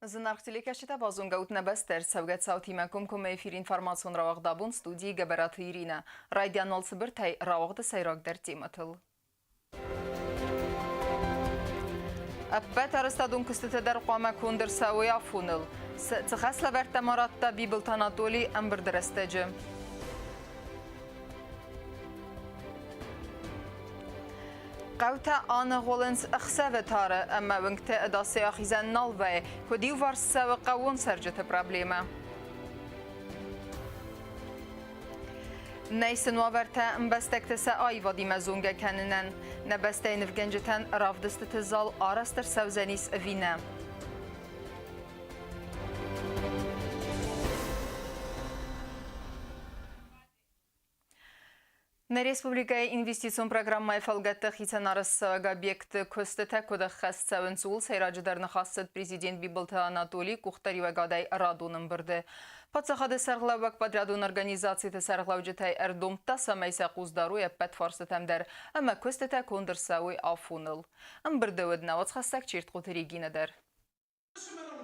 Зынаргъ телекӕсджытӕ, базонгӕ ут нӕ бӕстӕ ӕрцӕугӕ цаутимӕ комкоммӕ эфир информацион рауагъд абон студийы Гӕбӕраты Иринӕ. Райдиан уал цыбыртӕй рауагъды сӕйрагдӕр темӕтыл. Ӕппӕт арӕзтадон куыстытӕ дӕр хъуамӕ конд ӕрцӕуой афоныл. Цы хӕслӕвӕрдтӕ ма радта Бибылты Анатолий ӕмбырды рӕстӕджы? Хъӕутӕ аныгъуылынц ӕхсӕвы тары ӕмӕ уынгты ӕдасӕй ахизӕн нал вӕййы, куыд иуварс цӕуы хъӕууон цӕрджыты проблемӕ. Нӕй сын уавӕртӕ ӕмбӕстӕгты сӕ аивадимӕ зонгӕ кӕнынӕн. Нӕ бӕстӕйы нывгӕнджытӕн равдыстыты зал арӕзт ӕрцӕудзӕнис ӕви нӕ? Нӕ республикӕйы инвестицион программӕйы фӕлгӕтты хицӕн арӕзтцӕуӕг объектты куыстытӕ куыд ӕххӕст цӕуынц, ууыл сӕйраджыдӕр ныхас цыд президент Бибылты Анатолийы къухдариуӕгадӕй радон ӕмбырды. Паддзахады сӕргълӕууӕг подрядон организациты сӕргълӕуджытӕй ӕрдомдта, цӕмӕй сӕ хъус дарой ӕппӕт фарстытӕм дӕр ӕмӕ куыстытӕ конд ӕрцӕуой афоныл. Ӕмбырды уыд нӕ уацхӕссӕг Чертхъоты Регинӕ дӕр.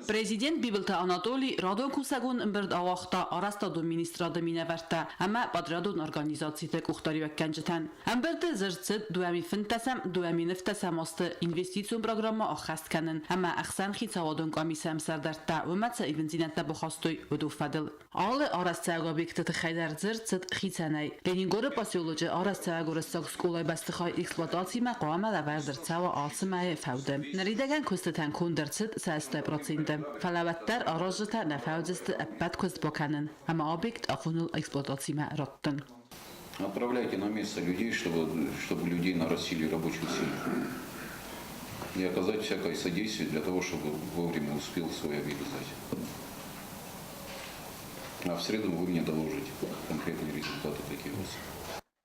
Президент Бибылты Анатолий радон кусӕгон ӕмбырд ауагъта арӕзтадон министрады минӕвӕрттӕ ӕмӕ подрядон организациты къухдариуӕггӕнджытӕн. Ӕмбырды дзырд цыд 2015-ӕм 2015 азты инвестицион программӕ ӕххӕст кӕнын ӕмӕ ӕхсӕнхицауадон къамисы ӕмсӕрдӕрттӕ уымӕ цы ивындзинӕдтӕ бахастой, уыдон фӕдыл. Алы арӕзтцӕуӕг объекты тыххӕй дӕр дзырд цыд хицӕнӕй. Ленингоры поселочы арӕзтцӕуӕг уырыссаг скъолайы бӕстыхай эксплуатацимӕ хъуамӕ лӕвӕрд ӕрцӕуа ацы мӕйы фӕуды. Ныридӕгӕн куыстытӕн конд ӕрцыд сӕ 80%. Фӕлӕ уӕддӕр аразджытӕ нӕ фӕуыдзысты ӕппӕт куыст бакӕнын ӕмӕ объект афоныл эксплуатацимӕ раттын. Отправляйте на место людей, чтобы людей нарастили рабочую силу. И оказать всякое содействие для того, чтобы вовремя успел свой объект сдать. А в среду вы мне доложите конкретные результаты какие у вас.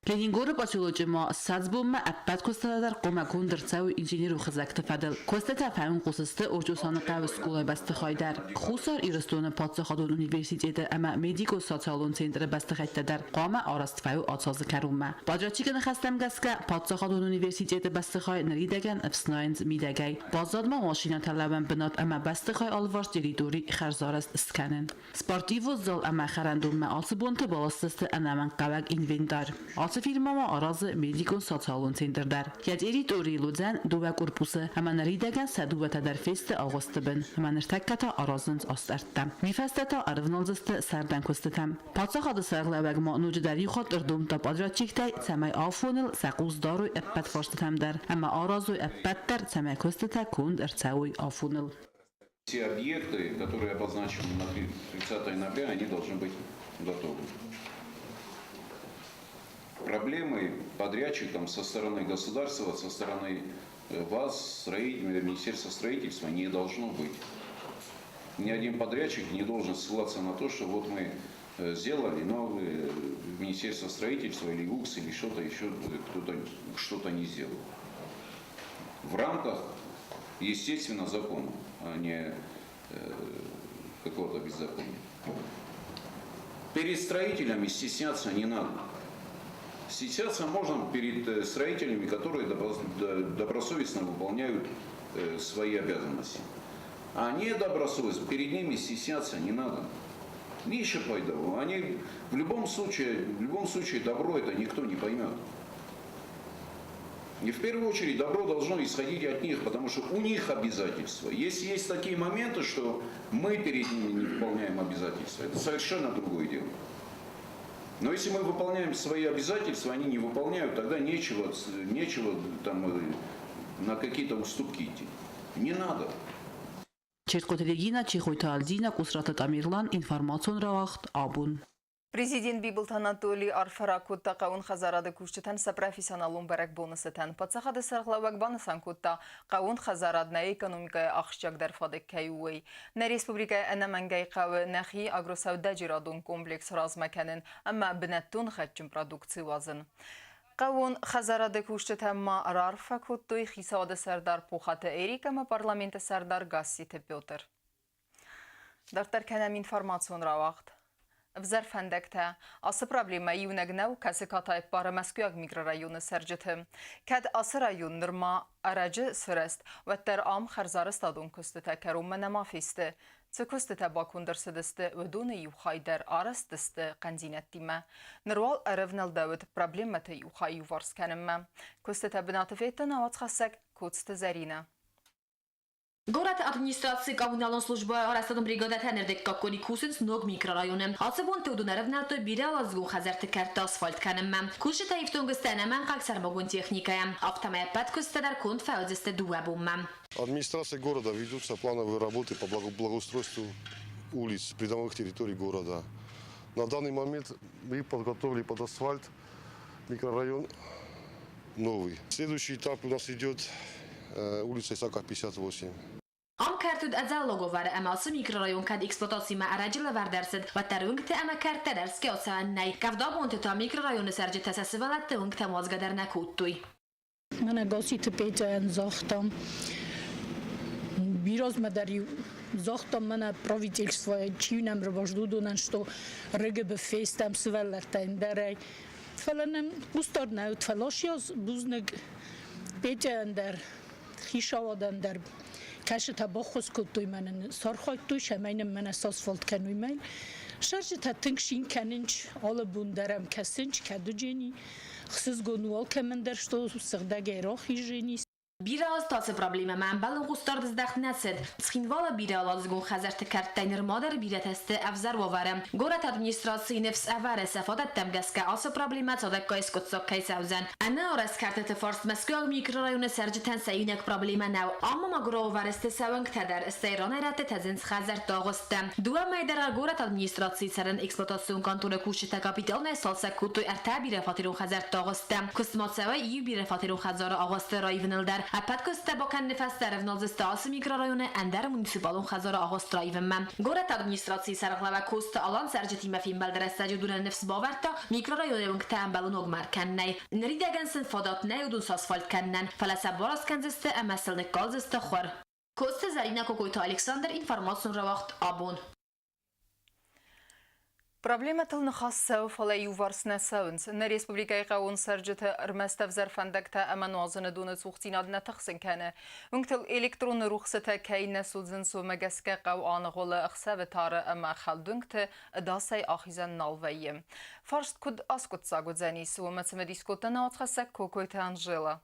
Ленингоры поселочы ма ссӕдз бонмӕ ӕппӕт куыстытӕ дӕр хъуамӕ конд ӕрцӕуой инженерон хызӕгты фӕдыл. Куыстытӕ фӕуынхъус сты Орчъосаны хъӕуы скъолайы бӕстыхай дӕр. Хуссар Ирыстоны паддзахадон университеты ӕмӕ медико-социалон центры бӕстыхӕйттӕ дӕр хъуамӕ арӕзт фӕуой ацазы кӕронмӕ. Подрядчикы ныхӕстӕм гӕсгӕ, паддзахадон университеты бӕстыхай ныридӕгӕн ӕфснайынц мидӕгӕй. Баззад ма машинӕтӕ лӕууӕн бынат ӕмӕ бӕстыхай алыварс территори хӕрзарӕзт скӕнын. Спортивон зал ӕмӕ хӕрӕндонмӕ ацы бонты баласдзысты ӕнӕмӕнгхъӕуӕг инвентарь. Ацы фирмӕ ма аразы медикон-социалон центр дӕр. Йӕ территорийыл уыдзӕн дыууӕ корпусы ӕмӕ ныридӕгӕн сӕ дыууӕтӕ дӕр фесты агъуысты бын ӕмӕ ныртӕккӕ та аразынц астӕрдтӕ. Уый фӕстӕ та ӕрывналдзысты сӕрдӕн куыстытӕм. Паддзахады сӕргълӕууӕг ма ноджыдӕр иу хатт ӕрдомдта подрядчиктӕй, цӕмӕй афоныл сӕ хъус дарой ӕппӕт фарстытӕм дӕр ӕмӕ аразой ӕппӕт дӕр, цӕмӕй куыстытӕ конд ӕрцӕуой афоныл. Все объекты, которые обозначены на 30 ноября, они должны быть готовы. Проблемы подрядчикам со стороны государства, со стороны вас, Министерства строительства не должно быть. Ни один подрядчик не должен ссылаться на то, что вот мы сделали, но Министерство строительства или УКС или что-то еще, кто-то что-то не сделал. В рамках, естественно, закона, а не какого-то беззакония. Перед строителями стесняться не надо. Стесняться можно перед строителями, которые добросовестно выполняют свои обязанности. А недобросовестно, перед ними стесняться не надо. Нищие пойду. Они в любом случае добро это никто не поймет. И в первую очередь добро должно исходить от них, потому что у них обязательства. Если есть такие моменты, что мы перед ними не выполняем обязательства, это совершенно другое дело. Но если мы выполняем свои обязательства, они не выполняют, тогда нечего там на какие-то уступки идти. Не надо. Чертхъоты Регина, Чехойты Альдина, Къусраты Тамерлан, информацион рауагъд «Абон». Президент Бибылты Анатолий арфӕ ракодта хъӕууон хӕдзарады кусджытӕн сӕ профессионалон бӕрӕгбоны цытӕн. Паддзахады сӕргълӕууӕг банысан кодта, хъӕууон хӕдзарад нӕ экономикӕйы ахсджиагдӕр фадыг кӕй у, уый. Нӕ республикӕйы ӕнӕмӕнгӕй хъӕуы нӕхи агросӕудӕджерадон комплекс размӕ кӕнын ӕмӕ бынӕттон гъӕдджын продукци уадзын. Хъӕууон хӕдзарады кусджытӕ ма раарфӕ кодтой хицауады сӕрдар Пухаты Эрик ӕмӕ парламенты сӕрдар Гасситы Петр. Дарддӕр кӕнӕм информацион рауагъд. Ӕвзӕр фӕндӕгтӕ. Ацы проблемӕ иунӕг нӕу, кӕцы катай ӕппары Мӕскуыйаг микрорайоны цӕрджыты. Кӕд ацы район нырма ӕрӕджы сырӕзт, уӕддӕр ам хӕрзарӕзтадон куыстытӕ кӕронмӕ нӕма фесты. Цы куыстытӕ баконд ӕрцыдысты, уыдоны иу хай дӕр арӕзт сты хъӕндзинӕдтимӕ. Ныр уал ӕрӕвнӕлдӕуыд проблемӕты иу хай иуварс кӕнынмӕ. Куыстытӕ бынаты федта нӕ уацхӕссӕг Коцты Зӕринӕ. Горӕты администрацийы коммуналон службӕйы арӕзтадон бригадӕтӕ ныртӕккӕ къуыри кусынц ног микрорайоны. Ацы бонты уыдон ӕрӕвнӕлдтой бирӕуӕладзыгон хӕдзӕртты кӕртты асфальт кӕнынмӕ. Кусджытӕ ифтонг сты ӕнӕмӕнгхъӕуӕг сӕрмагонд техникӕйӕ. Афтӕмӕй ӕппӕт куыстытӕ дӕр конд фӕуыдзысты дыууӕ бонмӕ. Администрация города ведутся плановые работы по благоустройству улиц, придомовых территорий города. На данный момент мы подготовили под асфальт микрорайон новый. Следующий этап у нас идет улица Исака, 58. Ам кӕрт уыд ӕдзӕллаг уавӕры ӕмӕ ацы микрорайон кӕд эксплуатацимӕ ӕрӕджы лӕвӕрд ӕрцыд, уӕддӕр уынгты ӕмӕ кӕрттӕ дӕр скӕуцӕуӕн нӕй. Къӕвдабонты та микрорайоны цӕрджытӕ сӕ сывӕллӕтты уынгтӕм уадзгӕ дӕр нӕ кодтой. Мӕнӕ Гаситы Петяйӕн загътам, бирӕзмӕ дӕр-иу загътам мӕнӕ правительствойӕ чи нӕм рывӕзт, уыдонӕн, что РГБ фестӕм сывӕллӕттӕ ӕндӕрӕй. Фӕлӕ нӕм хъусдард нӕ уыд, фӕлӕ бузныг Петяйӕн дӕр, хицауадӕн дӕр, кӕцытӕ баххуыс кодтой мӕнӕн, сархайдтой, цӕмӕй нын мӕнӕ сасфальт кӕной мӕн. Сӕрджытӕ тынг цин кӕнынц, алы бон дӕр ӕм кӕсынц, кӕдуджени. Хсызгон у алкӕмӕн дӕр, что сыгъдӕгӕй рахизени. Бирӕ азты ацы проблемӕмӕ ӕмбӕлон хъусдард здӕхт нӕ цыд. Цхинвалы бирӕуӕладзыгон хӕдзӕртты кӕрттӕй нырма дӕр бирӕтӕ сты ӕвзӕр уавӕры. Горӕты администрацийы ныфс ӕвӕры, сӕ фадӕттӕм гӕсгӕ ацы проблемӕ цадӕггай скъуыддзаг кӕй цӕудзӕн. Ӕнӕарӕзт кӕртыты фарст Мӕскуыйаг микрорайоны цӕрджытӕн сӕ иунӕг проблемӕ нӕу. Ам ма мӕгуырау уавӕры сты сӕ уӕнгтӕ дӕр, стӕй ранӕй-рӕтты тӕдзынц хӕдзӕртты агъуысттӕ. Дыууӕ мӕйы дӕргъы горӕты администрацийы цӕрӕн-эксплуатацион конторы кусджытӕ капиталонӕй цалцӕг кодтой ӕртӕ бирӕфатерон хӕдзӕртты агъуысттӕ. Куыстмӕ цӕуы иу бирӕфатерон хӕдзары агъуысты раивыныл дӕр. Ӕппӕт куысттӕ бакӕныны фӕстӕ ӕрӕвналдзысты ацы микрорайоны ӕндӕр муниципалон хӕдзары агъуыст раивынмӕ. Горӕты администрацийы сӕргълӕууӕг Коцты Алан цӕрджытимӕ фембӕлды рӕстӕджы уыдонӕн ныфс бавӕрдта, микрорайоны уынгтӕ ӕмбӕлы ног мӕр кӕнынӕй. Ныридӕгӕн сын фадат нӕй уыдон сасфальт кӕнынӕн, фӕлӕ сӕ бараст кӕндзысты ӕмӕ сыл ныккалдзысты хуыр. Коцты Зӕринӕ, Кокойты Александр, информацион рауагъд «Абон». Проблемӕтыл ныхас цӕуы, фӕлӕ иуварс нӕ цӕуынц. Нӕ республикӕйы хъӕууон цӕрджыты ӕрмӕст ӕвзӕр фӕндӕгтӕ ӕмӕ нуазыны доны цухдзинад нӕ тыхсын кӕны. Уынгтыл электроны рухсытӕ кӕй нӕ судзынц, уымӕ гӕсгӕ хъӕу аныгъуылы ӕхсӕвы тары ӕмӕ хӕлд уынгты ӕдасӕй ахизӕн нал вӕййы. Фарст куыд аскъуыддзаг уыдзӕнис, уымӕ цымыдис кодта нӕ уацхӕссӕг Кокойты Анжела.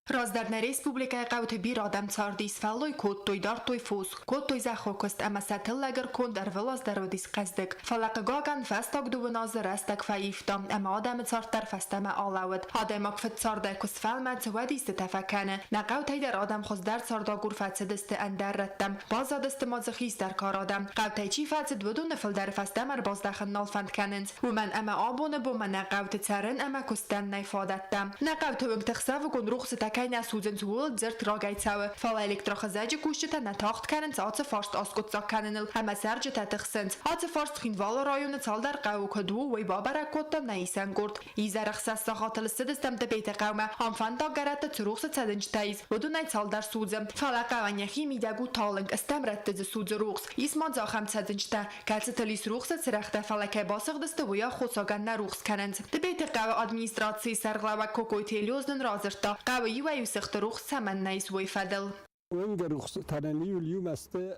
Раздӕр нӕ республикӕйы хъӕуты бирӕ адӕм цардис, фӕллой кодтой, дардтой фос, кодтой зӕххон куыст ӕмӕ сӕ тыллӕг ӕрконд ӕрвылаз дӕр уыдис хъӕздыг. Фӕлӕ, хъыгагӕн, фӕстаг дыууын азы рӕстӕг фӕивта ӕмӕ адӕмы цард дӕр фӕстӕмӕ алӕууыд. Адӕймаг фыдцардӕй куы сфӕлмӕцы, уӕд истытӕ фӕкӕны. Нӕ хъӕутӕй дӕр адӕм хуыздӕр цардагур фӕцыдысты ӕндӕр рӕттӕм, баззадысты ма дзы хистӕр кары адӕм. Хъӕутӕй чи фӕцыд, уыдоны фылдӕр фӕстӕмӕ ӕрбаздӕхын нал фӕнд кӕнынц. Уымӕн ӕмӕ абоны бонмӕ нӕ хъӕуты цӕрын ӕмӕ куыстӕн нӕй фадӕттӕ. Нӕ хъӕуты уынгты хсӕвыгон рухсытӕ кӕй нӕ судзынц, ууыл дзырд рагӕй цӕуы, фӕлӕ электрохызӕджы кусджытӕ нӕ тагъд кӕнынц ацы фарст аскъуыддзаг кӕныныл ӕмӕ цӕрджытӕ тыхсынц. Ацы фарст Цхинвалы районы цалдӕр хъӕуы куыд у, уый бабӕрӕг кодта нӕ исӕн къорд. Изӕр ӕхсӕз сахатыл ссыдыстӕм Тъбеты хъӕумӕ. Ам фӕндаггӕрӕтты цы рухсы цӕджынджытӕ ис, уыдонӕй цалдӕр судзы. Фӕлӕ хъӕуӕн йӕхи мидӕг у талынг, стӕм рӕтты дзы судзы рухс. Ис ма дзы ахӕм цӕджынджытӕ, кӕцытыл ис рухсы цырӕгътӕ, фӕлӕ кӕй басыгъдысты, уый аххосагӕн нӕ рухс кӕнынц. Тъбеты хъӕуы администрацийы сӕргълӕууӕг Кокойты Елиоз нын радзырдта, хъӕуы иуӕй-иу сыхты рухс цӕмӕннӕ ис, уый фӕдыл. Уынгы рухсытӕн иу сты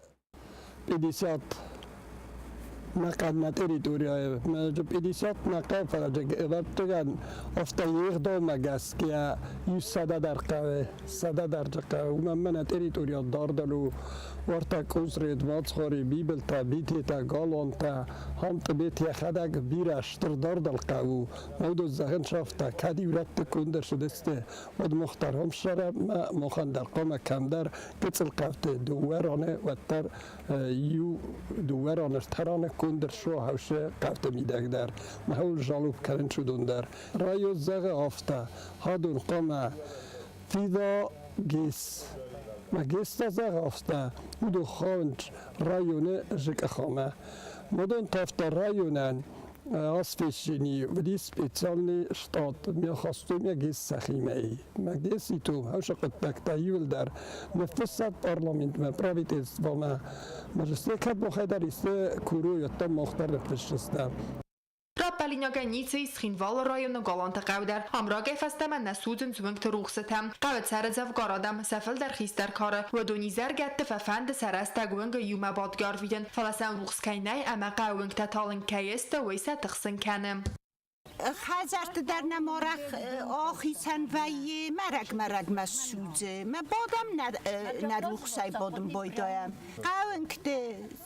50 мӕхъӕлмӕ территорияйы 50 мӕхъӕл ӕвӕццӕгӕн афтӕ егъдаумӕ гӕсгӕ иу сӕдӕ дӕр хъӕуы, сӕдӕ дӕр хъӕуы. Уымӕн мӕнӕ территория дардыл у уӕртӕ Къусрет, Мацхори, Бибылтӕ, Битетӕ, Галуантӕ, Хамтъыбет йӕхӕдӕг бирӕ стыр дардыл хъӕу у. Мӕ уыдон зӕгъын сӕфта, кӕд иу рӕтты конд ӕрцыдысты, уӕд мах дӕр ам ссарӕм, махӕн дӕр хъуамӕ кӕмдӕр гыццыл хъӕуты дыууӕ раны уӕддӕр иу дыууӕ раны ӕртӕ раны конд ӕрцӕуа хӕусы хъӕуты мидӕг дӕр. Махыл жалоб кӕнын уыдон дӕр. Район зӕгъы афтӕ, хадон хъуамӕ фида ГЭС. Ма ГЭС та зӕгъы афтӕ, уыдон хауынц районы зыкъахамӕ. Уыдон та афтӕ районӕн. Освещение уыди специальный штат. Ме хастой ме гес сӕхимӕ. Мӕ геситу хӕсы хъуыддӕгтӕ иуылдӕр ныффыссат парламентмӕ, правительствомӕ. Мӕ кӕд махӕй дӕр исты курой, уӕддӕр мах дӕр ныффыссыстӕм. Раппӕлинагӕн ницы ис Цхинвалы районы Галанты хъӕу дӕр. Ам рагӕй фӕстӕмӕ нӕ судзынц уынгты рухсытӕ. Хъӕуы цӕры дзӕвгар адӕм, сӕ фылдӕр хистӕр кары. Уыдон изӕргӕтты фӕфӕнды сӕ рӕстӕг уынгы иумӕ бадгӕ арвитын, фӕлӕ сӕм рухс кӕй нӕй ӕмӕ хъӕуы уынгтӕ талынг кӕй сты, уый сӕ тыхсын кӕны. Хӕдзӕртты дӕр нӕм арӕх ахицӕн вӕййы, мӕрӕг-мӕрӕгмӕ ссудзы. Мӕ бадӕм нӕ рухсӕй бадын байдайӕм. Хъӕуынгты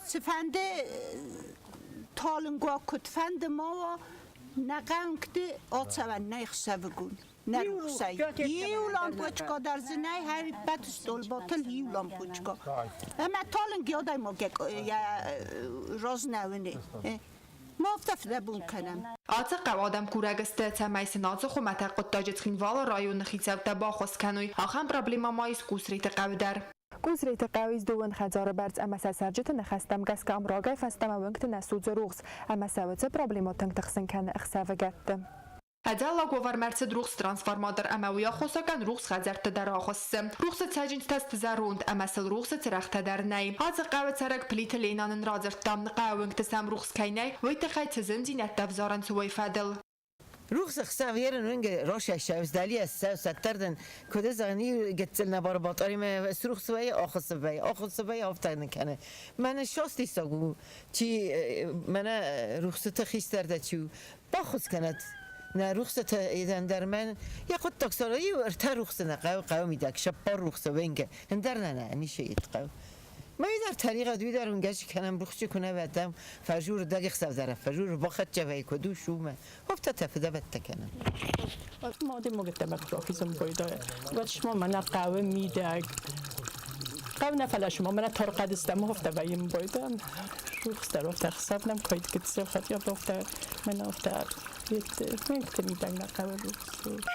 цыфӕнды талынг уа, куыдфӕнды ма уа, нӕ хъӕуынгты ацӕуӕн нӕй ӕхсӕвыгон. Нӕ рухсӕй. Иу лампочка дӕр дзы нӕй, ӕппӕт стъолбатыл иу лампочка. Ӕмӕ талынг адӕймаг йӕ раз нӕ уыны. Ма афтӕ фыдӕбон кӕнӕм. Ацы хъӕуы адӕм курӕг сты, цӕмӕй сын ацы хуымӕтӕг хъуыддаджы Цхинвалы районы хицӕуттӕ баххуыс кӕной. Ахӕм проблемӕ ма ис Къусреты хъӕуы дӕр. Къусреты хъӕуы ис дыууын хӕдзары бӕрц ӕмӕ сӕ цӕрджыты ныхӕстӕм гӕсгӕ ам рагӕй фӕстӕмӕ уынгты нӕ судзы рухс ӕмӕ сӕ уыцы проблемӕ тынг тыхсын кӕны ӕхсӕвыгӕтты. Ӕдзӕллаг уавӕрмӕ ӕрцыд рухс трансформатор ӕмӕ уый аххосагӕн рухс хӕдзӕртты дӕр ахуыссы. Рухсы цӕджындзтӕ сты зӕронд ӕмӕ сыл рухсы цырӕгътӕ дӕр нӕй. Ацы хъӕуы цӕрӕг Плиты Лена нын радзырдта, хъӕуы уынгты сӕм рухс кӕй нӕй, уый тыххӕй цы зындзинӕдтӕ ӕвзарынц, уый фӕдыл. Рухс ӕхсӕв ерын уынг росӕхсӕв дӕлийӕ ссӕв сӕттӕрдын куыд зӕгъын гыццыл нӕ бар батаримӕ срухс вӕййы ахуыссы вӕййы ахуыссы вӕййы афтӕ нын кӕны. Мӕнӕ сос диссаг у, чи мӕнӕ рухсыты хистӕр дӕ чи у, баххуыс кӕнӕд. Нӕ рухсытӕ ӕндӕр мӕн йӕ хъуыддаг сара иу ӕртӕ рухсы нӕ хъӕуы хъӕуы мидӕг сӕппар рухсы венге ӕндӕр нӕ нӕ ницы хъӕуы. Ма уый дӕр тӕригъӕд, уый дӕр уынгӕджы кӕнӕм, рухсы куы нӕ вӕдӕм, фӕжуры дӕг ӕхсӕв дӕр фӕжуры бахӕццӕ вӕййы куыд ус уымӕ. Афтӕ фыдӕбӕттӕ кӕнӕм. Мадимогӕттӕ мӕ бойдайа. Уӕд шма мӕнӕ хъӕуы мидӕг. Хъӕу нӕ фӕлӕ шма мӕнӕ тархъӕдыстӕм афтӕ вӕййын бойдан. Рухс дӕр афтӕ ӕхсӕв нӕм куыд гыццыл хатт афтӕ мӕнӕ афтӕ уынгты мидӕг нӕ хъӕуы рухс.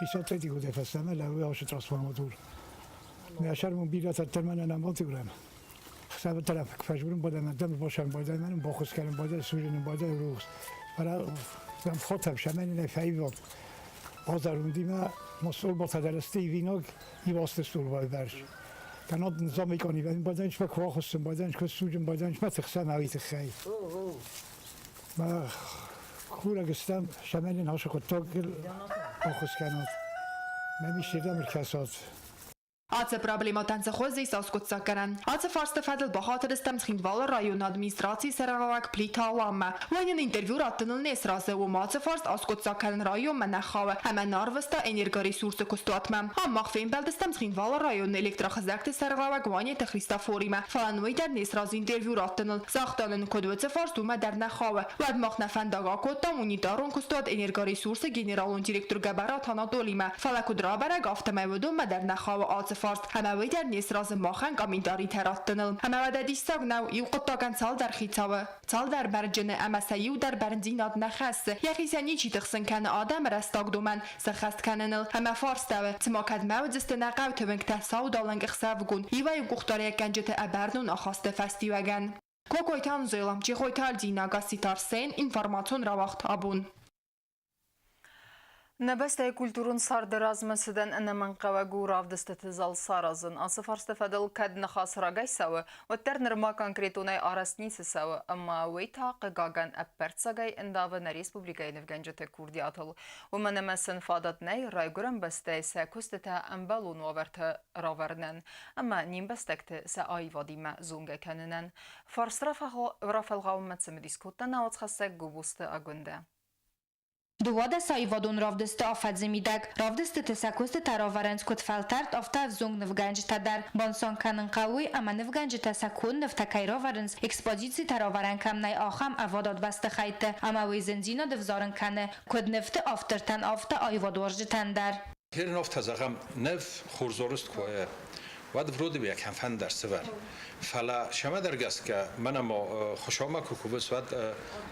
65 годы фӕстӕмӕ лӕууы ацы трансформатор. Нӕ сӕрмон бирӕтӕ мӕнӕ нӕм бацыгурӕм. Хсӕвы трафик фӕжурын бадӕм, адӕм босӕн бадӕм, баххуыс кӕнын бадӕм, сужын бадӕм рухс. Фӕлӕ дӕм хотӕм сӕмӕн нӕ фӕивод. Базарундимӕ ма столбата дӕр ивинаг ивасты столбай бӕрз. Канад низам икони бадӕм ма квахуссен бадӕм ма сужын бадӕм ма тыхсӕн ави тыххӕй. Ма курӕг стӕм сӕмӕн хашы хъуыддагыл баххуыс кӕнат. Мӕм исчердӕм ӕркӕсат. Ацы проблемӕтӕн цы хуызы ис аскъуыддзаггӕнӕн? Ацы фарсты фӕдыл бахатыдыстӕм Цхинвалы районы администрацийы сӕргълӕууӕг Плиты Аламмӕ. Уый нын интервью раттыныл не сразы, уым ацы фарст аскъуыддзаг кӕнын районмӕ нӕ хауы ӕмӕ нӕ арвыста энергоресурсы куыстуатмӕ. Ам мах фембӕлдыстӕм Цхинвалы районы электрохызӕгты сӕргълӕууӕг Уанеты Христофоримӕ, фӕлӕ нын уый дӕр не сразы интервью раттыныл. Загъта нын, куыд уыцы фарст уымӕ дӕр нӕ хауы. Уӕд мах нӕ фӕндаг акодтам унитарон куыстуат энергоресурсы генералон директор Гӕбӕраты Анатолимӕ, фӕлӕ куыд рабӕрӕг, афтӕмӕй уыдонмӕ дӕр нӕ хауы ацы фарст, ӕмӕ уый дӕр не сразы махӕн комментаритӕ раттыныл. Ӕмӕ уӕдӕ диссаг нӕу, иу хъуыддагӕн цалдӕр хицауы, цалдӕр бӕрнджыны ӕмӕ сӕ иу дӕр бӕрндзинад нӕ хӕссы. Йӕхицӕн ничи тыхсын кӕны адӕмы рӕстаг домӕн сӕххӕст кӕныныл. Ӕмӕ фарстӕуы, цыма кӕдмӕ уыдзысты нӕ хъӕуты уынгтӕ саудалынг ӕхсӕвыгон, иуӕй-иу къухдариуӕггӕнджыты ӕбӕрнон ахасты фӕстиуӕгӕн. Кокойты Анжела, Чехойты Альдина, Гасситы Арсен, информацион рауагъд «Абон». Нӕ бӕстӕйы культурон царды размӕцыдӕн ӕнӕмӕнгхъӕуӕг у равдыстыты зал саразын. Ацы фарсты фӕдыл кӕд ныхас рагӕй цӕуы, уӕддӕр нырма конкретонӕй арӕзт ницы цӕуы, ӕмӕ уый та, хъыгагӕн, ӕппӕрццагӕй ӕндавы нӕ республикӕйы нывгӕнджыты курдиатыл. Уымӕн ӕмӕ сын фадат нӕй райгуырӕн бӕстӕйы сӕ куыстытӕ ӕмбӕлон уавӕрты равӕрынӕн ӕмӕ не мбӕстӕгты сӕ аивадимӕ зонгӕ кӕнынӕн. Фарст рафӕлгъауынмӕ цымыдис кодта нӕ уацхӕссӕг Гобозты Агуындӕ. 12 аивадон равдысты афӕдзы мидӕг. Равдыстыты сӕ куыстытӕ равӕрынц куыд фӕлтӕрд, афтӕ ӕвзонг нывгӕнджытӕ дӕр. Банысан кӕнын хъӕуы, ӕмӕ нывгӕнджытӕ сӕ конд нывтӕ кӕй равӕрынц, экспозицитӕ равӕрӕн кӕм нӕй, ахӕм ӕвадат бӕстыхӕйтты. Ӕмӕ уый зындзинад ӕвзарын кӕны, куыд нывты автортӕн, афтӕ аивадуарзджытӕн дӕр. Херын афтӕ зӕгъӕм, ныв хорз арӕзт куы уа, уӕд вроде бы кӕмфӕнды сӕвӕр. Фӕлӕ цӕмӕдӕр гӕсгӕ, мӕнӕ ма Хуыцаумӕ куы кувыс, уӕд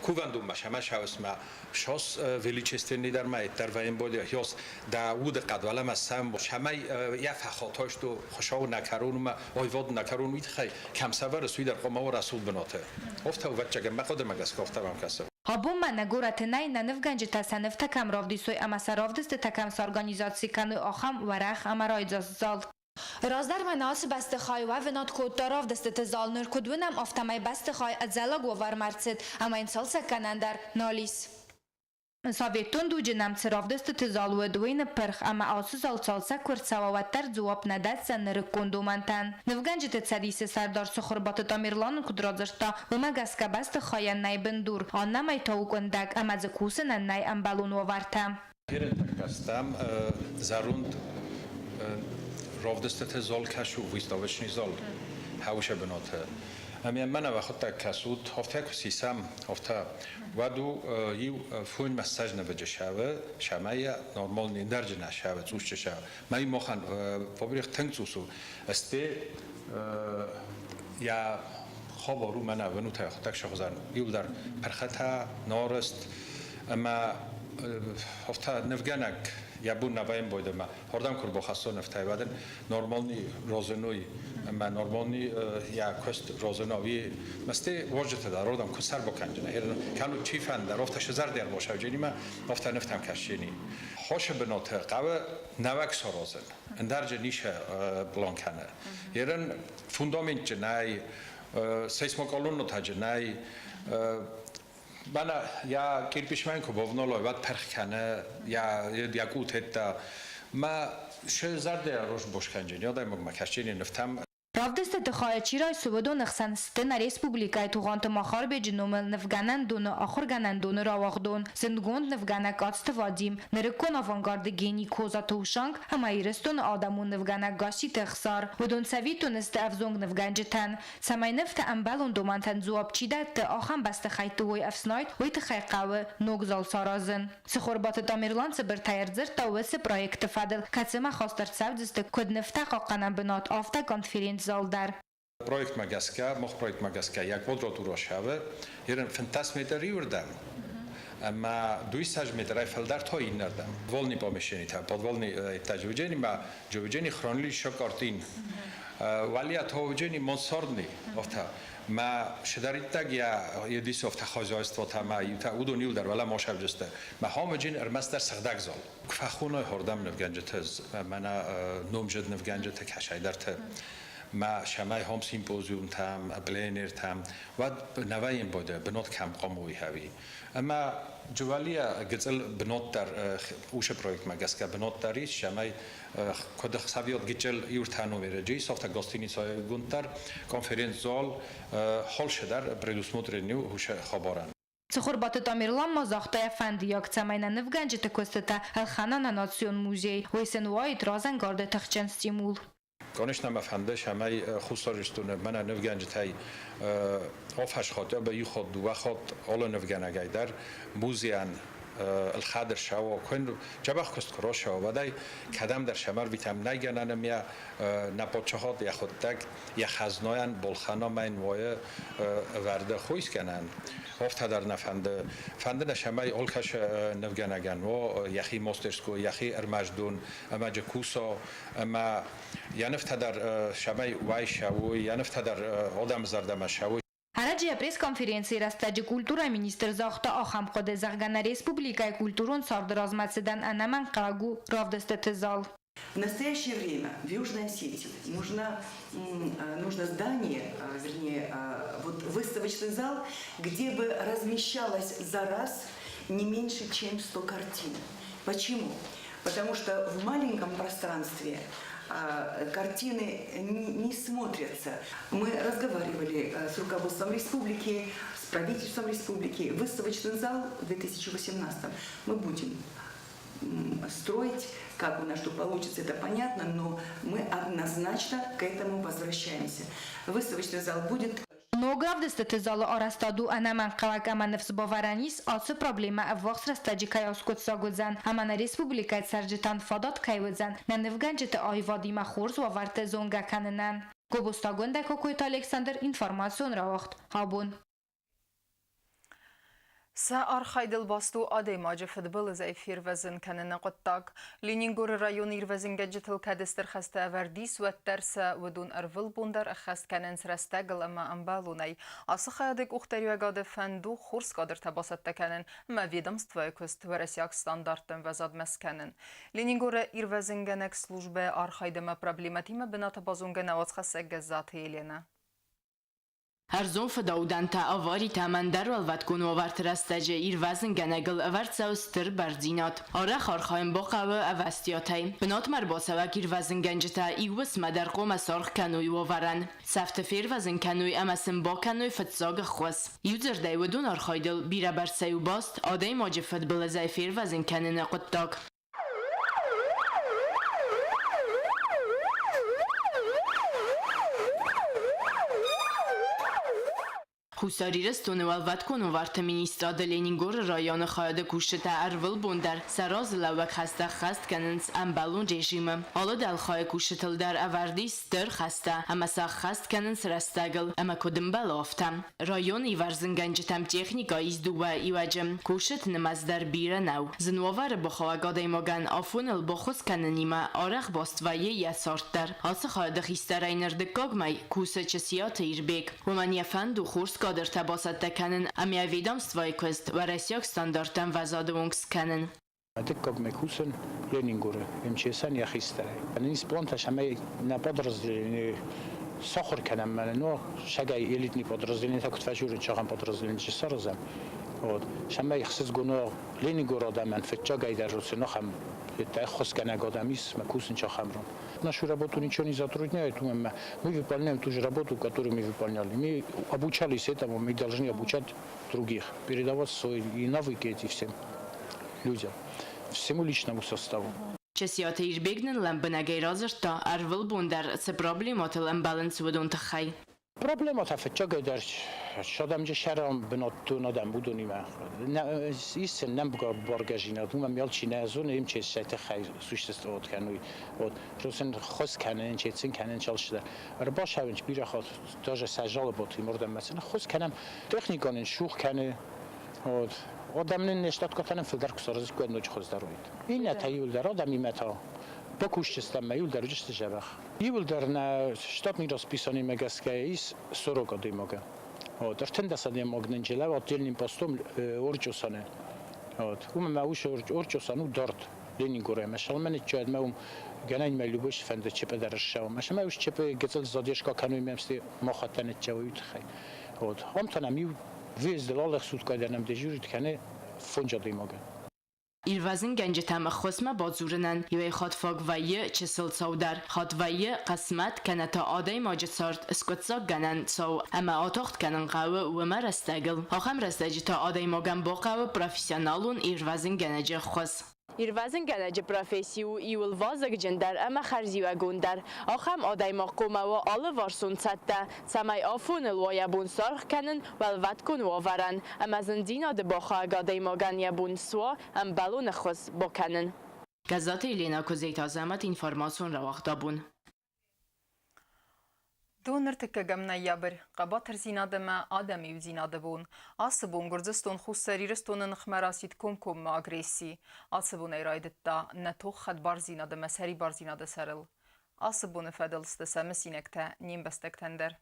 кувӕндонмӕ сӕмӕ цӕуыс мӕ шос величественный дӕр ма дӕр вӕййын боди хёс дӕ удыхъӕд уӕлӕмӕ сӕм цӕмӕй йӕ фӕхатай что Хуыцауы нӕ кӕронмӕ аивады нӕ кӕрон уый тыххӕй кӕм сӕвӕрыс, уый дӕр хъуамӕ уа рӕсугъд бынаты. Афтӕ ӕвӕццӕгӕн мӕ хъуыдымӕ гӕсгӕ афтӕ мӕм кӕсы. Абон ма нӕ горӕты нӕй, нӕ нывгӕнджытӕ сӕ нывтӕ кӕм равдисой ӕмӕ сӕ равдыстытӕ кӕм сорганизаци кӕной, ахӕм уӕрӕх ӕмӕ райдзаст зал. Раздӕр ма нӕ ацы бӕстыхайы уӕвынад кодта равдыстыты зал, ныр куыд уынӕм, афтӕмӕй бӕстыхай ӕдзӕллаг уавӕрмӕ ӕрцыд ӕмӕ йын цалцӕггӕнӕн дӕр нал ис. Советон дуджы нӕм цы равдыстыты зал уыд, уый ныппырх, ӕмӕ ацы зал цалцӕг куы рцӕуа, уӕддӕр дзуапп нӕ дӕтдзӕн нырыккон домӕнтӕн. Нывгӕнджыты цӕдисы сӕрдар Цыхуырбаты Тамерлан куыд радзырдта, уымӕ гӕсгӕ бӕстыхайӕн нӕй бындур, аннӕмӕй та у къуындӕг ӕмӕ дзы кусынӕн нӕй ӕмбӕлон уавӕртӕ. Перетӕккӕ стӕм зӕронд равдыстыты зал кӕсы выставочный зал хӕусы бынаты. Ӕмӕ мӕнӕ уӕхуыдтӕг кӕсут, афтӕ куы сисӕм, афтӕ, уӕд у иу фонд массажнывӕджы сӕвы, сӕмӕйӕ нормальный нӕрджына сӕвы, цъусчы сӕвы. Мӕй махӕн фабрик тынг цъус у. Сте йӕ хабар у мӕнӕ вынутӕ хуыдтӕг сӕхуызӕн. Иуылдӕр пырхытӕ, нарыст ӕмӕ афтӕ нывгӕнӕг йӕ бон нӕ вӕййы бойдӕмӕ. Хордӕм куы рбахӕссон ӕфтӕй, уӕд ын нормальный розыной ӕмӕ нормальный йӕ куыст розынови масте уазджытӕ дӕр родӕм куы сӕр бакӕнджына. Кӕнут чи фӕндӕр, афтӕ сызӕрдӕ ӕрбасӕвдженимӕ, афтӕ нывтӕм кӕсджени. Хосы бынаты хъӕуы нӕуӕг саразын. Ӕндӕрджы ницы план кӕны. Ерын фундаментджы нӕй, сейсмоколоннотаджы нӕй, Мӕнӕ йӕ кирпичмӕ куы бавналой, уӕд пырх кӕны, йӕ къутӕттӕ. Мӕ се зӕрдӕ росбос кӕнджын, адӕймагмӕ кӕсджыни нывтӕм. Равдыстыты хайад чи райсы, уыдоны хсӕн сты нӕ республикӕйы Тугъанты Махарбеджы номыл нывгӕнӕндоны ахуыргӕнӕндоны рауагъдон, зындгонд нывгӕнӕг Ацты Вадим, нырыккон авангарды гений Козаты Ушанг ӕмӕ Ирыстоны адӕмон нывгӕнӕг Гасситы Ӕхсар. Уыдон цӕвиттон сты ӕвзонг нывгӕнджытӕн. Цӕмӕй нывтӕ ӕмбӕлон домӕнтӕн дзуапп чи дӕтты, ахӕм бӕстыхӕйтты уой ӕфснайд, уый тыххӕй хъӕуы ног зал саразын. Цыхуырбаты Тамерлан цыбыртӕй ӕрдзырдта уыцы проекты фӕдыл, кӕцымӕ хаст ӕрцӕудзысты куыд нывтӕ хъахъхъӕнӕн бынат, афтӕ конференц-зал дӕр. Проектмӕ гӕсгӕ, мах проектмӕ гӕсгӕ йӕ квадратура сӕвы, ерын 15 метр иуырдӕм ӕмӕ 200 метрӕй фылдӕр та иннӕрдӕм. Вольный помещение подвальный этаж уыджени ма джовиджени хранилище картин. Валия товджени мансардный афтӕ. Ма шыдӕриддӕг йӕ едис афтӕ хозяйствотӕ ма иутӕ уыдон иуылдӕр уӕлӕ ма сӕвджысты. Ма хамыджин ӕрмӕстдӕр сыгъдӕг зал. Куы фӕхоной хордӕм нывгӕнджыты, мӕнӕ номзыд нывгӕнджыты кӕсӕйдӕрты, ма сӕмӕй хом симпозиумтӕм, пленертӕм, уӕд нӕ вӕййын боды бынот кӕм хъомой хӕви. Ӕмӕ Джувалия гыцъыл бынот дӕр уыцы проектмӕ гӕсгӕ бынот дӕр ис, цӕмӕй куыд ӕхсӕвиот гыцъыл иуртӕ номеры ис, афтӕ гостиницӕйы гунд дӕр, конференц-зал, холсы дӕр предусмотрен у уыцы хабарӕн. Цыхуырбаты Тамерлан ма загъта йӕ фӕндиаг, цӕмӕй нӕ нывгӕнджыты куыстытӕ ӕлхӕна нӕ национ музей, уый сын уаид разӕнгарды тыхджын стимул. Конечно, мӕ фӕнды, цӕмӕй Хуссар Ирыстоны мӕнӕ нывгӕнджытӕй афӕсхатт, иу хатт, дыууӕ хатт алы нывгӕнӕгӕй дӕр музейӕн ӕлхӕд ӕрцӕуа, куы дзӕбӕх куыст куы рацӕуа, уӕд ӕй кӕдӕмдӕр сӕмӕрвитӕм нӕй гӕнӕн ӕмӕ нӕ паддзахад йӕхуыдтӕг йӕ хӕзнайӕн балхӕна уайы ӕвӕрды хойсгӕнӕн. Афтӕ дӕр нӕ фӕнды. Фӕнды нӕ, цӕмӕй алкӕцы нывгӕнӕгӕн уа йӕхи мастерской, йӕхи ӕрмӕстдон ӕмӕ дзы куса ӕмӕ йӕ нывтӕ дӕр цӕмӕй уӕй цӕуой, йӕ нывтӕ дӕр адӕмы зӕрдӕмӕ цӕуой. Ӕрӕджы пресс-конференцийы рӕстӕджы культурӕйы министр загъта ахӕм хъуыды, зӕгъгӕ, нӕ республикӕйы культурон царды размӕцыдӕн ӕнӕмӕнгхъӕуӕг у равдыстыты зал. В настоящее время в Южной Осетии нужно здание, вернее, вот выставочный зал, где бы размещалось за раз не меньше, чем 100 картин. Почему? Потому что в маленьком пространстве картины не смотрятся. Мы разговаривали с руководством республики, с правительством республики. Выставочный зал в 2018 мы будем строить. Как у нас что получится, это понятно, но мы однозначно к этому возвращаемся. Выставочный зал будет. Ног равдыстыты залы арӕзтад у ӕнӕмӕнгхъӕуӕг ӕмӕ ныфс бавӕрӕн ис, ацы проблемӕ ӕввахс рӕстӕджы кӕй аскъуыддзаг уыдзӕн ӕмӕ нӕ республикӕйы цӕрджытӕн фадат кӕй уыдзӕн нӕ нывгӕнджыты аивадимӕ хорз уавӕрты зонгӕ кӕнынӕн. Гобозтагондӕй Кокойты Александр, информацион рауагъд. Абон. Сӕ архайдыл баст у адӕймаджы фыдбылызӕй фервӕзын кӕныны хъуыддаг. Ленингоры районы ирвӕзынгӕнджытыл кӕд стыр хӕстӕ ӕвӕрд ис, уӕддӕр сӕ уыдон ӕрвылбон дӕр ӕххӕст кӕнынц рӕстӕгыл ӕмӕ ӕмбӕлонӕй. Ацы хайады къухдариуӕгады фӕнд у хорз кадртӕ бацӕттӕ кӕнын ӕмӕ ведомствойы куыст уӕрӕсейаг стандартты ӕмвӕзадмӕ скӕнын. Ленингоры ирвӕзынгӕнӕг службӕйы архайд ӕмӕ проблемӕтимӕ бынаты базонгӕ нӕ уацхӕссӕг Гӕззаты Еленӕ. Ӕрдзон фыдаудӕнтӕ, аваритӕ ӕмӕ ӕндӕр уӕлвӕткон уавӕрты рӕстӕджы ирвӕзынгӕнӕгыл ӕвӕрд цӕуы стыр бӕрндзинад. Арӕх архайын бахъӕуы ӕвӕстиатӕй. Бынатмӕ ӕрбацӕуӕг ирвӕзынгӕнджытӕ иу уысммӕ дӕр хъуамӕ саргъ кӕной уавӕрӕн. Цӕфты фервӕзын кӕной ӕмӕ сын бакӕной фыццаг ӕххуыс. Иудзырдӕй, уыдон архайдыл бирӕбӕрцӕй у баст адӕймаджы фыдбылызӕй фервӕзын кӕныны хъуыддаг. Хуссар Ирыстоны Уӕлвӕткон уавӕрты министрады Ленингоры районы хайады кусджытӕ ӕрвылбон дӕр сӕ разылӕууӕг хӕстӕ ӕххӕст кӕнынц ӕмбӕлон режимы. Алы дӕлхайы кусджытыл дӕр ӕвӕрд ис стыр хӕстӕ ӕмӕ сӕ ӕххӕст кӕнынц рӕстӕгыл ӕмӕ куыд ӕмбӕлы, афтӕ. Районы ивӕрзынгӕнджытӕм техникӕ ис дыууӕ иуӕджы, кусджыты нымӕц дӕр бирӕ нӕу. Зын уавӕры бахауӕг адӕймагӕн афоныл баххуыс кӕнынимӕ арӕх баст вӕййы йӕ цард дӕр. Ацы хайады хистӕрӕй ныр дыккаг мӕй кусы Чысиаты Ирбег. Уымӕн йӕ фӕнд у хорз кадртӕ бацӕттӕ кӕнын ӕмӕ йӕ ведомствойы куыст уӕрӕсейаг стандарттӕм ӕмвӕзады онг скӕнын. Дыккагмӕ кусын Ленингоры МЧС-ӕн йӕ хистӕрӕй. Нын плантӕ цӕмӕй нӕ подразделение сахуыр кӕнӕм мӕнӕ, но сӕгай элитный подразделение куыд фӕзурын, зӕгъӕм, подразделение саразӕм. Вот. Цӕмӕй ӕхсызгон Ленингор адӕмӕн фыццагӕй дӕр уыцы ахӕм ӕххуысгӕнӕг адӕм ис, мӕ кусын ахӕм ран. Нашу работу ничего не затрудняет, мы выполняем ту же работу, которую мы выполняли. Мы обучались этому, мы должны обучать других, передавать свои навыки эти всем людям, всему личному составу. Часиаты Ирбег нын лӕмбынӕгӕй радзырдта, ӕрвылбон дӕр цы проблемӕтыл ӕмбӕлынц, уыдон тыххӕй. Проблемӕтӕ фыццагӕйдӕр садӕмджы сӕрӕн бынӕттон адӕм уыдонимӕ. Ис сын нӕмгӕ баргӕзинад, уымӕн алчи нӕ зоны, им чесӕ тыххӕй существовать кӕной. Вот, сын хос кӕнын, чецин кӕнын алчидӕр. Ӕрбацӕуынц бирӕ хатт даже сӕ жалоботы мордӕммӕ сын ӕххуыс кӕнӕм. Техникон ын сух кӕны. Вот. Адӕм нын не штаткотӕн фылдӕр куы саразиккой, ноджы хуыздӕр уыд. Иннӕтӕ иуылдӕр адӕмимӕ та бакусджыстӕм ӕмӕ иуылдӕр уыдысты дзӕбӕх. Иуылдӕр нӕ штатный расписаниемӕ гӕсгӕ ис 40 адӕймагы. Вот. 13 адӕймаг нын лӕвӕрд отдельным постом Орчъосаны. Вот. Уымӕ мӕ ус Орчъосан у дард Ленингорӕй. Мӕ сӕлмӕ ныччӕд мӕ уым гӕнӕн мӕ любой фӕнды ЧП дӕр ссӕуы. Мӕ сӕмӕ ус ЧП гыццыл задержка кӕной мӕм сты махӕттӕ ныччӕуы уый тыххӕй. Вот. Ам та нӕм иу выездыл алы суткӕ дӕр нӕм дежурит кӕны фондз адӕймагы. Ирвӕзынгӕнджытӕм ӕххуысмӕ бадзурынӕн иуӕй хатт фаг вӕййы чысыл цау дӕр, хатт вӕййы хъысмӕт кӕнӕ та адӕймаджы цард скъуыддзаггӕнӕн цау ӕмӕ атагъд кӕнын хъӕуы уымӕ рӕстӕгыл. Ахӕм рӕстӕджы та адӕймагӕн бахъӕуы профессионалон ирвӕзынгӕнӕджы ӕххуыс. Ирвӕзынгӕнӕджы професси у иуыл вазыгджындӕр ӕмӕ хӕрзиуӕгондӕр. Ахӕм адӕймаг хъуамӕ уа алыварсон цӕттӕ, цӕмӕй афоныл уа йӕ бон саргъ кӕнын уӕлвӕткон уавӕрӕн ӕмӕ зындзинады бахауӕг адӕймагӕн йӕ бон суа ӕмбӕлон ӕххуыс бакӕнын. Гӕззаты Еленӕ Куыдзеты Азӕмӕт информацион рауагъдабон. Доныртыккӕгӕм ноябрь хъӕбатырдзинад ӕмӕ адӕмы иудзинады бон. Ацы бон Гуырдзыстон Хуссар Ирыстоны ныхмӕ рацыд комкоммӕ агресси. Ацы бонӕй райдыдта нӕ тох хӕдбардзинад ӕмӕ сӕрибардзинады сӕрыл. Ацы боны фӕдыл сты сӕ мысинӕгтӕ не мбӕстӕгтӕн дӕр.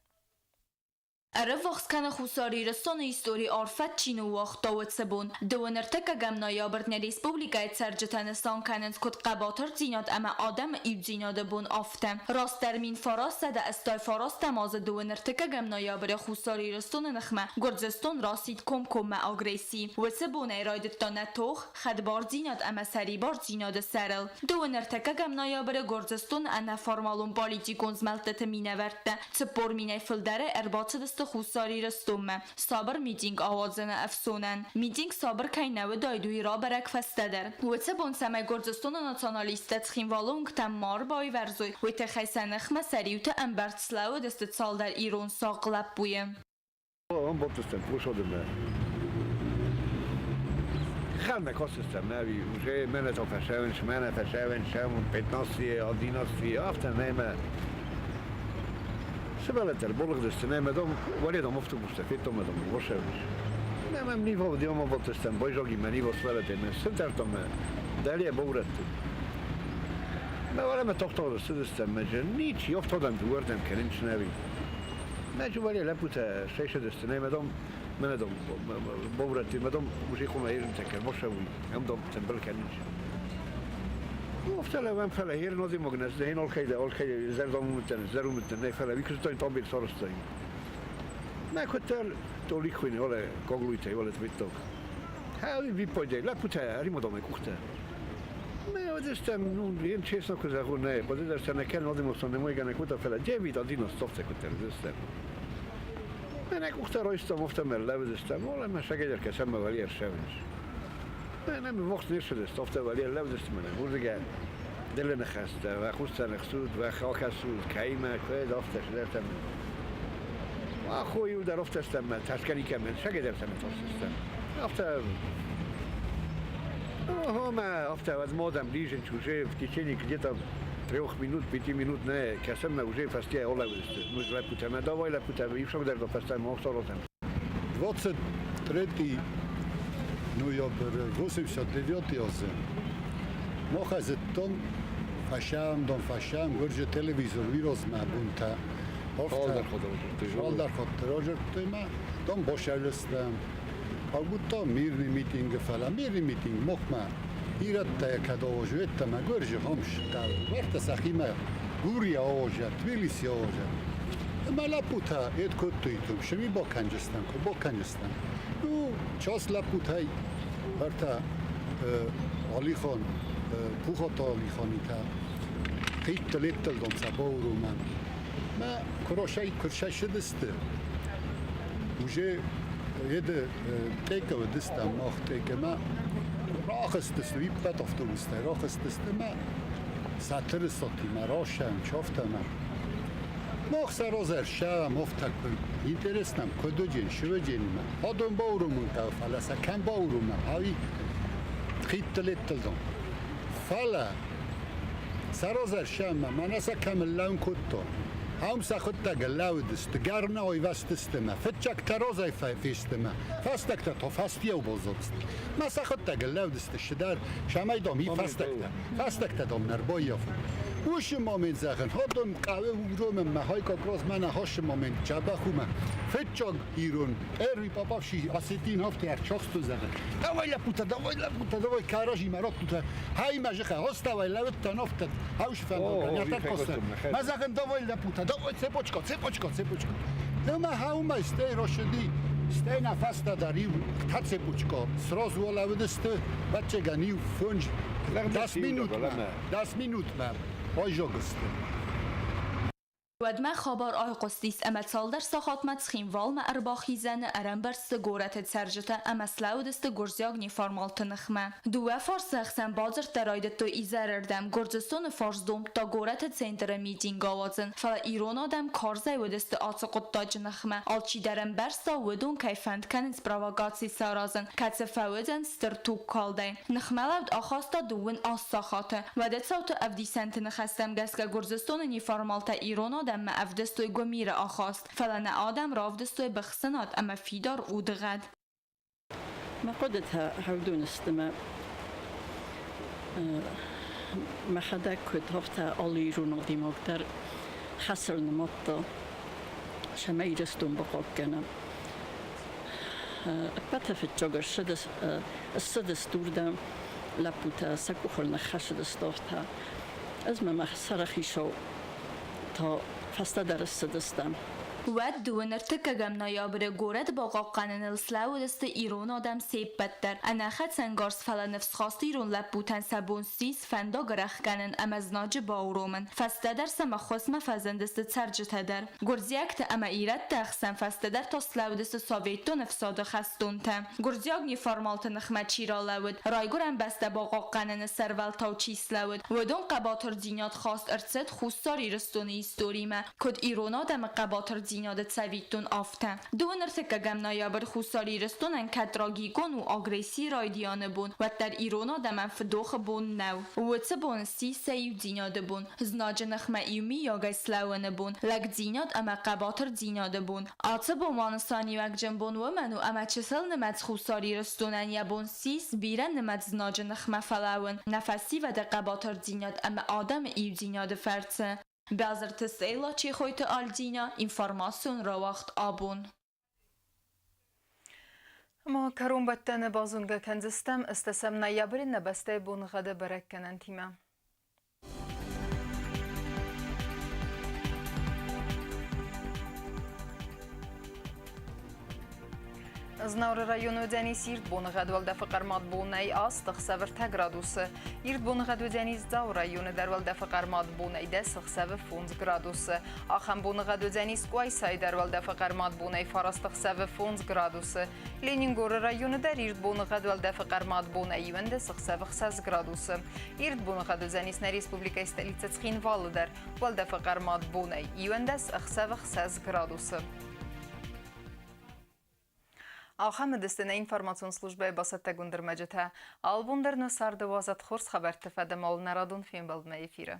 Ӕрӕввахс кӕны Хуссар Ирыстоны истори арфӕт чи ныууагъта, уыцы бон. Дыууын ӕртыккӕгӕм ноябрь нӕ республикӕйы цӕрджытӕ нысан кӕнынц куыд хъӕбатырдзинад ӕмӕ адӕмы иудзинады бон, афтӕ. Растдӕр 1989 азы дыууын ӕртыккӕгӕм ноябры Хуссар Ирыстоны ныхмӕ Гуырдзыстон расидт комкоммӕ агресси. Уыцы бонӕй райдыдта нӕ тох хӕдбардзинад ӕмӕ сӕрибардзинады сӕрыл. Дыууын ӕртыккӕгӕм ноябры Гуырдзыстоны ӕнӕформалон политикон змӕлдтыты минӕвӕрттӕ 40 минӕй фылдӕрӕй ӕрбацыдысты Хуссар Ирыстонмӕ сабыр митинг ауадзыны ӕфсонӕн. Митинг сабыр кӕй нӕ уыдаид, уый рабӕрӕг фӕстӕдӕр. Уыцы бон цӕмӕй Гуырдзыстоны националисттӕ Цхинвалы уынгтӕм ма ӕрбаивӕрзой, уый тыххӕй сӕ ныхмӕ сӕ риуты ӕмбӕрц слӕууыдысты цалдӕр ирон сахъ лӕппуйы. Ӕмбӕлдтыстӕм Къусодымӕ. Хӕрмӕ кастыстӕм ӕви уже мӕнӕ та фӕсӕвынц, мӕнӕ фӕсӕвынц, 15 11 афтӕ нӕмӕ сывӕллӕттӕ ӕрбалыгъдысты нӕмӕ дам, уӕле дам автобустӕ федтам, дам, ӕрбацӕуынц. Nem, nivo dioma voltestem, bojzogi me nivo sveletén, szüntertem me, delie bourettu. Me valeme tohtor szüdöztem, mert nincs joftodem duordem kenincs nevi. Mert vali lepute sejsedözte, nem edom, menedom bourettu, medom muzsikom érintek, mosevúj, nem dom tembel kenincs. Oftele van fele hér magnesz, de én olkejde, olkejde, zerdom zerumuten, ne fele, viköztain tabir szarostain. Meg hogy tolikhuini ole kogluite ole tvittok. Hát vipodje, lepute, rimodom kuhte. Me odestem, nu, én честно казах, не, подедаште не кен одимосно не мој не кута феле, 9 одино стовце кутер, зестем. Me ne kuhte roistam, ofte me levedestem, ole me segegyerke szemmevel ier sevens. Me nem vocht nirsedest, ofte vel ier levedestem, me hurdige. Delene xeste, ve xustene xsud, ve xakasud, keime, kved, ofte, dertem. Ахой удар офтестем, ташканикем, segegyertem офтестем. Ofte Ага, ofte возможно ближе уже в течение где-то 3 минут, 5 минут, не, касем уже фастия олевисте. Ну, лепутeme, давай лепутeme, и však do фастем, охторотем. 23 ноябрь 89 азы. Махазеттон фашам дон фашам гурже телевизор вирозма бунта. Алдар хотер дон бошалыстам. Агута мирный митинг фала, мирный митинг мохма. Ирата кадож веттама гурже хомш та. Варта сахима гурия ожа, Тбилиси ожа. Ma laputa ed kottuitum, shemi bokanjestan, ko bokanjestan. Ну, час лапутай варта алихон пухото алихонита. Хиттел дом сабоуруман. Ма крошай куршашидысты. Уже ед текав дыста мах текема рахыстыс виппат автобуста рахыстыс ма сатырысоти ма рашам чофтама. Мах сарозер шам офтак интересно кододжен шведжен ма. Адон баурумун та фаласа кан баурума. Хави хиттел дом. Фала сарозер шама манаса камеллан котто. Хамса خودتا گلاودست گرنا وی وستستما فتشك تروزي فيستما فاستكتا تو فاستيو بوزوست ما سخدتا گلاودست شدار شمای دوم فاستكتا فاستكتا دوم نربويف وش moment زخن هادم قهوه وروم ما های کاکراس من هاش moment چبخوم فتشك ایرون اری папавши осетин هفته ар чохсту زخن давай лапута давай лапута давай каражи марот тута хай мажиха хоставай лавет нафта хауш фан я так коста ма زخن давай лапута давай цепочка цепочка цепочка дома хаума стей рошди стейна фаста дарив та цепочка сразу лавдест бачега нив фунж 10 минут 10 минут ма ойжогст. Уӕдмӕ хабар айхъуыстис ӕмӕ цалдӕр сахатмӕ Цхинвалмӕ ӕрбахизӕны ӕрӕмбырд сты горӕты цӕрджытӕ ӕмӕ слӕууыдысты гуырдзиаг неформалты ныхмӕ. Дыууӕ фарсы ӕхсӕн бадзырдтӕ райдыдтой изӕрырдӕм. Гуырдзыстоны фарс домдта горӕты центры митинг ауадзын, фӕлӕ ирон адӕм карзӕй уыдысты ацы хъуыддаджы ныхмӕ. Алчидӕр ӕмбӕрста, уыдон кӕй фӕнд кӕнынц провокаци саразын, кӕцы фӕуыдзӕн стыр тугкалдӕй. Ныхмӕлӕуд ахаста 28 сахаты. Уӕды цауты ӕвдисӕнты ныхӕстӕм гӕсгӕ Гуырдзыстоны неформалтӕ ирон адӕммӕ ӕвдыстой гуымиры ахаст, фӕлӕ нӕ адӕм равдыстой быхсынад ӕмӕ фидар удыгъӕд. Мӕ хъуыдытӕ хӕвдунысты мӕ мӕхӕдӕг куыд, афтӕ алы ирон адӕймаг дӕр хӕсыл нымадта, цӕмӕй Ирыстон бахъахъхъӕна. Ӕппӕты фыццаг ссыдысты уырдӕм лӕппутӕ, сӕ къухыл ныххӕцыдысты афтӕ. Ӕз ма мӕ сӕрыхицау та фӕстӕдӕр ссыдыстӕм. Уӕд 31 ноябры горӕт бахъахъхъӕныныл слӕууыдысты ирон адӕм се ппӕт дӕр. Ӕнӕхӕцӕнгарз, фӕлӕ ныфсхаст ирон лӕппутӕн сӕ бон ссис фӕндаг ӕрӕхгӕнын ӕмӕ знаджы бауромын. Фӕстӕдӕр сӕм ӕххуысмӕ фӕзындысты цӕрджытӕ дӕр. Гуырдзиӕгты ӕмӕ ирӕтты ӕхсӕн фӕстӕдӕр та слӕууыдысты Советон ӕфсады хӕстонтӕ. Гуырдзиаг неформалты ныхмӕ чи ралӕууыд, Райгуырӕн бӕстӕ бахъахъхъӕныны сӕрвӕлтау чи слӕууыд, уыдон хъӕбатырдзинад хаст ӕрцыд Хуссар Ирыстоны историмӕ, куыд ирон адӕмы хъӕбатырдзинад. хъӕбатырдзинады цӕвиттон афтӕ. Дыууын ӕртыккӕгӕм ноябрь Хуссар Ирыстонӕн кӕд трагикон у агрессийы райдианы бон, уӕддӕр ирон адӕмӕн фыдохы бон нӕу. Уыцы бон сси сӕ иудзинады бон, знаджы ныхмӕ иумийагӕй слӕууыны бон, лӕгдзинад ӕмӕ хъӕбатырдзинады бон. Ацы бон ма нысаниуӕгджын бон уымӕн у, ӕмӕ чысылнымӕц Хуссар Ирыстонӕн йӕ бон ссис бирӕнымӕц знаджы ныхмӕ фӕлӕууын, нӕ фӕсивӕды хъӕбатырдзинад ӕмӕ адӕмы иудзинады фӕрцы. Базырты Стелла Чехойты Альдина, информацион рауагъд абон. Ма кӕронбӕттӕны базонгӕ кӕндзыстӕм ӕстӕсӕм ноябры нӕ бӕстӕйы боныгъӕды бӕрӕггӕнӕнтимӕ. Знауыры районы уыдзӕнис ирд боныгъӕд уӕлдӕфы хъӕрмад бонӕй аст ӕхсӕв ӕртӕ градусы. Ирд боныгъӕд уыдзӕнис Дзауы районы дӕр уӕлдӕфы хъӕрмад бонӕй дӕс ӕхсӕвы фондз градусы. Ахӕм боныгъӕд уыдзӕнис Къуайсайы дӕр уӕлдӕфы хъӕрмад бонӕй фараст ӕхсӕвы фондз градусы. Ленингоры районы дӕр ирд боныгъӕд уӕлдӕфы хъӕрмад бонӕй иуӕндӕс ӕхсӕвы ӕхсӕз градусы. Ирд боныгъӕд уыдзӕнис нӕ республикӕйы столицӕ Цхинвалы дӕр уӕлдӕфы хъӕрмад бонӕй иуӕндӕс ӕхсӕвы ӕхсӕз градусы. Ахӕм уыдысты нӕ информацион службӕйы бацӕттӕгонд ӕрмӕджытӕ. Албон дӕр нӕ царды уадзӕд хорз хабӕртты фӕдӕмӕл нӕ радон фембӕлдмӕ эфиры.